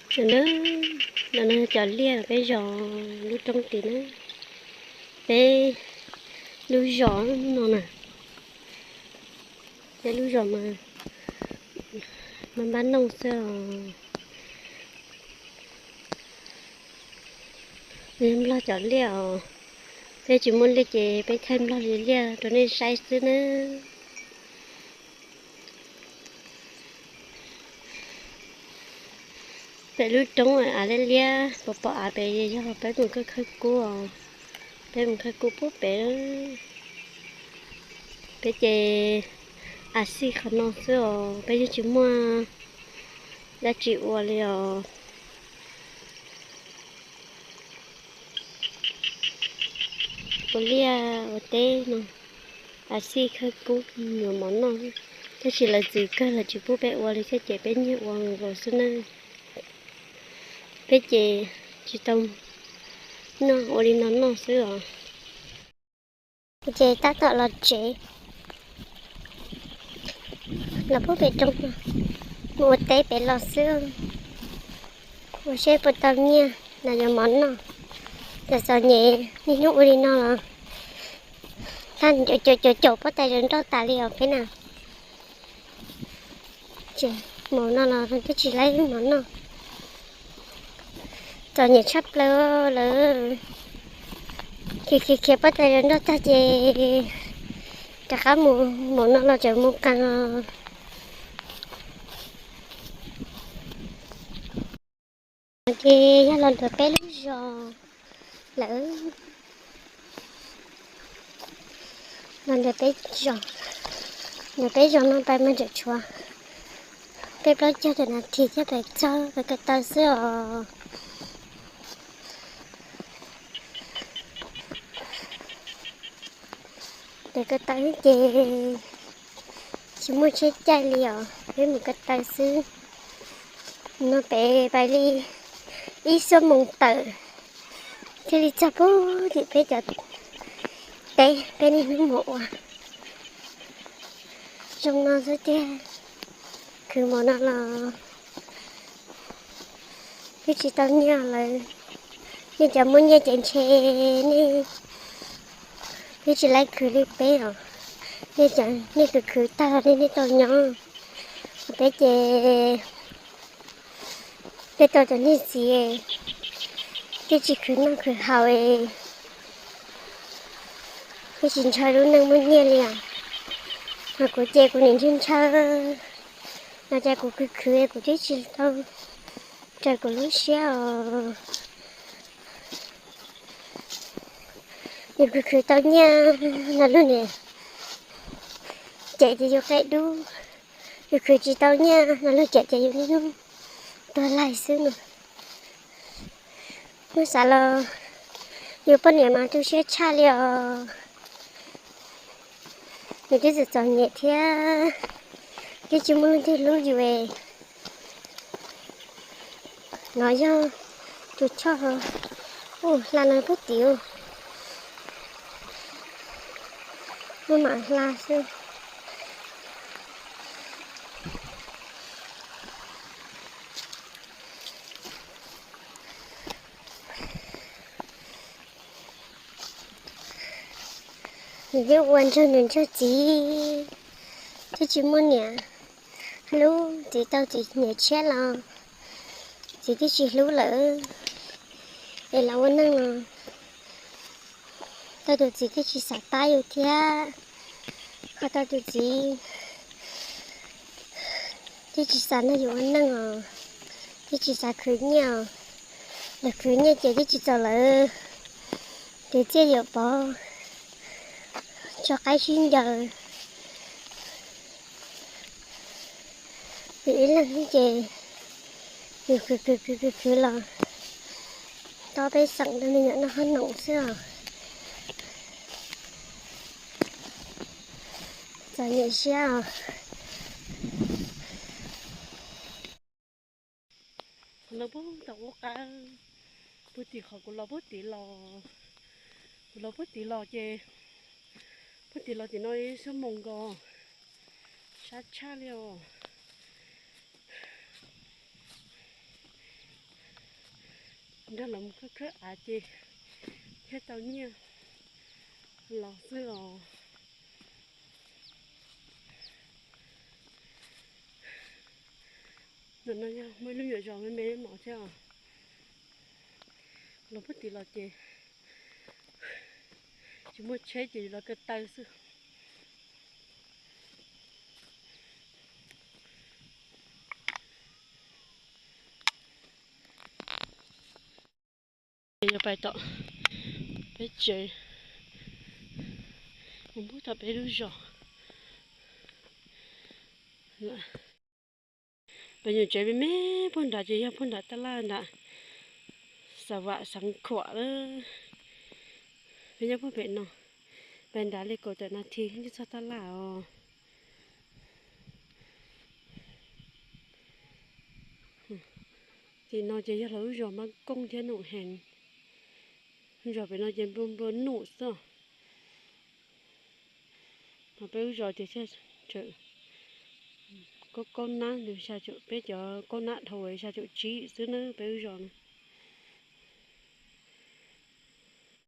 Ntawm no, ntawm no cov liaj peb zos lub roob tid na, peb lub zos no na, peb lub zos mas npab npab nooj xwb os. Nplog cov liaj os, peb tsis muaj liaj ces peb thaij nplog li liaj rau nej saib xwb na. Pem lub roob av liab liab pom pom av pem yog peb mus khawb khawb kub os, peb mus khawb kub puag pem. Peb ces av xij qhov no xwb os, peb yeej tsis muaj dab tsi ua li os. Ua liaj ua teb no, av xij khawb kub yuav mov noj, tab sis lawv txwv kawg lawv tsis pub peb ua li thiab ces peb nyiag ua nkaus xwb na. Peb ces tsis tau noj, ua li no noj xwb os. Ces tab tom los tsev, los puag pem roob, mus ua teb pem los xwb, ua seb puas tau nyiaj los yuav mov noj. Txom txom nyem niaj hnub ua li no los, tag caum caum caum pob tais zaws nroj tas li os peb na. Ces mus no los twb tsis laib mov noj. Txom nyem tshaj plaws lawm. Khiav khiav khiav pob tais zaws nroj tag ces rov qab mus, mus no los tseem mus qees os. Ces yog los ntawm peb lub zos lawm, los ntawm peb zos, ntawm peb zos no pais mas tseem tshuav peb plaub caug tawm nas this thiab pais txog pais ko taw xwb os. Pais ko taw ces tsis muaj tsheb caij li os, peb mus ko taw xwb. No peb pais li ib xuab moos tawm thiaj li txog puag tim peb cov teb peb niaj hnub mus ua. Zoo no xwb tiag, khwv mus no los twb tsis tau nyiaj lawm. Nej cov muaj nyiaj ces ntshe nej twb tsis laib khwv li peb os. Nej cov nej khwv khwv tag los nej, nej tau nyob. Peb ces peb tau cov niag txiv twb tsis khwv noj khwv haus, twb tsis ntshaw lub neej muaj nyiaj li os. Mas kuv ces kuv nim ntshaw ntshaw, no ces kuv khwv khwv kuv twb tsis tau raws kuv lub siab os. Yus khwv khwv tau nyiaj no luag nim cem tias yus qia dub, yus khwv tsis tau nyiaj no luag cem tias yus niaj hnub tuag laig xwb no. Muab xav los yus poj niam mas tu siab tshaj li os. Nws twb txom txom nyem thiab, twb tsis muaj leej twg hlub yus. No yog tus choj, u, hla no puag tim, muaj mam hla xwb. Nws twb ua ntsug nws ntsug txiv, twb tsis muaj niam hlub, txiv tau txiv niam tshiab los txiv twb tsis hlub lawm. Es los ua neej los tau tus txiv twb tsis xav pab yus thiab, ho tau tus txiv twb tsis xav nrog yus ua neej os, twb tsis xav khwv nyiaj os. Lawv khwv nyiaj ces twb tsis txaus lawv tus txiaj yam pov tso qaib sib ncaws. Yus ib leeg ces yus khwv khwv khwv khwv khwv los tob peb xeem rau me nyuam noj hauv noom xwb os. Txom nyem siab os. Qhov no puag tom ub qab, puag tim qhov kuv los puag tid los, kuv los puag tid los ces, puag tid los tim no ib xuab moos nkaus, sab tshaj li os. Yog los mus khawb khawb av ces thiaj tau nyiaj los xwb os. Ntawm no yog muaj ib lub nyuam zos me me mos thiab os. Los puag tim los ces tsis muaj tsheb ces los ko taw xwb. Ces yog pais tom peb tsev, mus pub tom peb lub zos. Peb nyuam tsev me me puag nrad ces yog puag nram tab laj nram Xav Vam Xeev Khuam lawm. Peb nyob puag pem no, pais nrad li kaum tawm nas this yeej txog tab laj os. Tim no ces yog lawv lub zos Mab Kooj thiab Num Heev. Zos pem no ces nplua nplua num xwb. Ho peb lub zos ces thiaj tseem kaub kaub nab, peb cov kaub nab dhau xya caum tsib xwb na peb lub zos no.